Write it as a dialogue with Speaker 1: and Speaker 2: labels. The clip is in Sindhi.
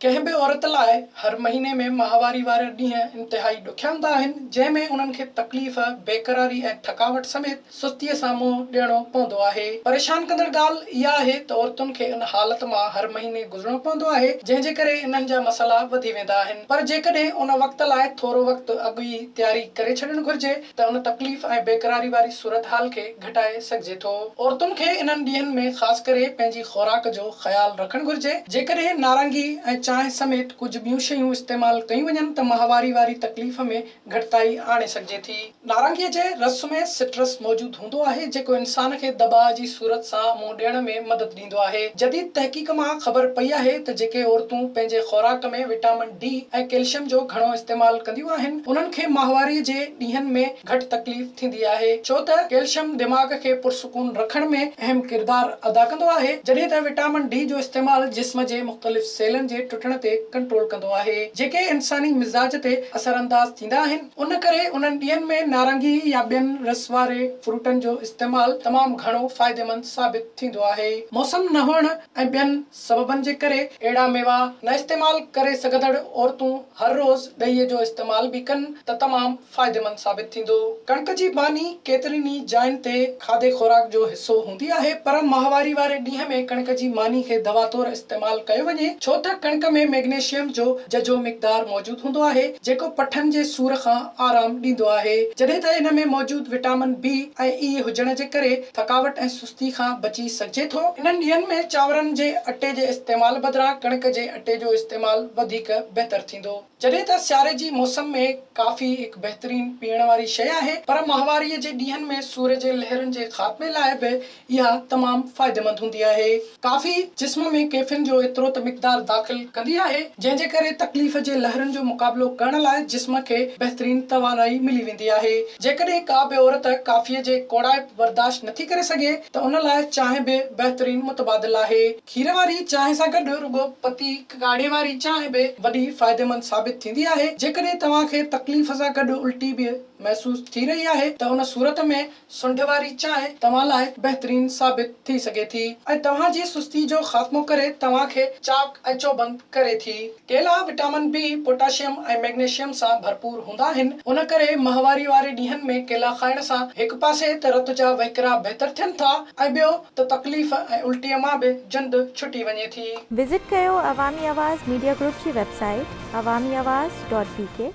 Speaker 1: ڪنهن به عورت لاء هر مهيني ۾ ماهواري وارا ڏينهن انتهائي ڏکيا هوندا آهن، جنهن ۾ انهن کي تڪليف، بيقراري ۽ ٿڪاوٽ سميت سستيء سان منهن ڏيڻو پوندو آهي. پريشان ڪندڙ ڳالهه اها آهي ته عورتن کي ان حالت مان هر مهيني گذرڻو پوندو آهي، جنهن جي ڪري انهن جا مسئلا وڌي ويندا آهن. پر جيڪڏهن ان وقت لاء ٿورو وقت اڳ ئي تياري ڪري ڇڏڻ گهرجي ته ان تڪليف ۽ بيقراري واري صورتحال کي گهٽائي سگهجي ٿو. عورتن کي انهن ڏينهن ۾ خاص ڪري پنهنجي خوراڪ جو خيال رکڻ گهرجي. جيڪڏهن نارنگي ۽ چانهه سميت ڪجهه ٻيون شيون استعمال ڪيون وڃن ته ماهواري واري تڪليف ۾ گهٽتائي آڻي سگهجي ٿي. نارنگيء جي رس ۾ سٽرس موجود هوندو آهي، جيڪو انسان کي دٻاء جي صورت سان منهن ڏيڻ ۾ مدد ڏيندو آهي. جديد تحقيق مان خبر پئي آهي ته جيڪي عورتون پنهنجي خوراڪ ۾ وٽامن ڊي ۽ ڪيلشم جو گهڻو استعمال ڪنديون آهن، انهن کي ماهواريء جي ڏينهن ۾ گهٽ تڪليف ٿيندي آهي، ڇو ته ڪيلشم دماغ کي پرسڪون رکڻ ۾ اهم ڪردار ادا ڪندو آهي، جڏهن ته وٽامن ڊي جو استعمال جسم جي مختلف سيلن جي ٽٽڻ تي ڪنٽرول ڪندو آهي، جيڪي انساني مزاج تي اثرانداز ٿيندا آهن. ان ڪري انهن ڏينهن ۾ نارنگي يا ٻين رس واري فروٽن جو استعمال تمام گهڻو فائديمند ثابت ٿيندو آهي. موسم نه هئڻ ۽ ٻين سببن جي ڪري اهڙا ميوا نه استعمال ڪري سگهندڙ عورتون هر روز ڏهي جو استعمال به ڪن ته تمام فائديمند ثابت ٿيندو. ڪڻڪ جي ماني ڪيترين ئي جاين تي کاڌي خوراڪ جو حصو هوندي آهي پر ماهواري واري ڏينهن ۾ ڪڻڪ جي ماني کي دوا طور استعمال ڪيو وڃي ڇو ته ڪڻڪ ۾ ميگنيشيم جو ججهو مقدار موجود هوندو آهي جيڪو پٺن جي سور کان آرام ڏيندو آهي جڏهن ته ان ۾ موجود وٽامن بي ۽ اي هجڻ جي ڪري ٿڪاوٽ ۽ سستي کان بچي سگهجي ٿو. انهن ڏينهن ۾ چانورن جي اٽي جي استعمال بدران ڪڻڪ جي اٽي جو استعمال وڌيڪ بهتر ٿيندو. جڏهن ته سياري جي موسم ۾ ڪافي هڪ بهترين پيئڻ واري شيء آهي پر ماهواريء جي ڏينهن ۾ سور جي لهرن جي خاتمي لاء به اها تمام فائديمند هوندي آهي. ڪافي جسم ۾ ڪيفين جو ايترو ته مقدار داخل ڪندي آهي جنهن جي ڪري تڪليف جي لهرن جو مقابلو ڪرڻ لاء جسم کي بهترين توانائي ملي ويندي آهي. جيڪڏهن ڪا به عورت ڪافيء جي ڪوڙائپ برداشت نٿي ڪري سگهي ته ان لاء چانهه به بهترين متبادل آهي. کير واري چانهه سان گڏ رڳو پتي ڪاڙهي واري چانهه به وڏي فائديمند ثابت ٿيندي آهي. جيڪڏهن توهان کي تڪليف سان گڏ الٽي به محسوس ٿي رهي آهي ته ان صورت ۾ سنڍ واري چانهه توهان لاء بهترين ثابت ٿي سگهي ٿي ۽ توهان جي سستي جو خاتمو ڪري توهان کي چاق ۽ چوبند ڪري ٿي. ڪيلا وٽامن بي، پوٽاشيم ۽ ميگنيشيم سان ڀرپور هوندا آهن، ان ڪري ماهواري واري ڏينهن ۾ ڪيلا کائڻ سان هڪ پاسي ته رت جا وهڪرا بهتر ٿين ٿا ۽ ٻيو ته تڪليف ۽ الٽيء مان به جند ڇٽي وڃي ٿي.
Speaker 2: وزٽ ڪيو عوامي آواز ميڊيا گروپ جي website Awami Awaz dot B K.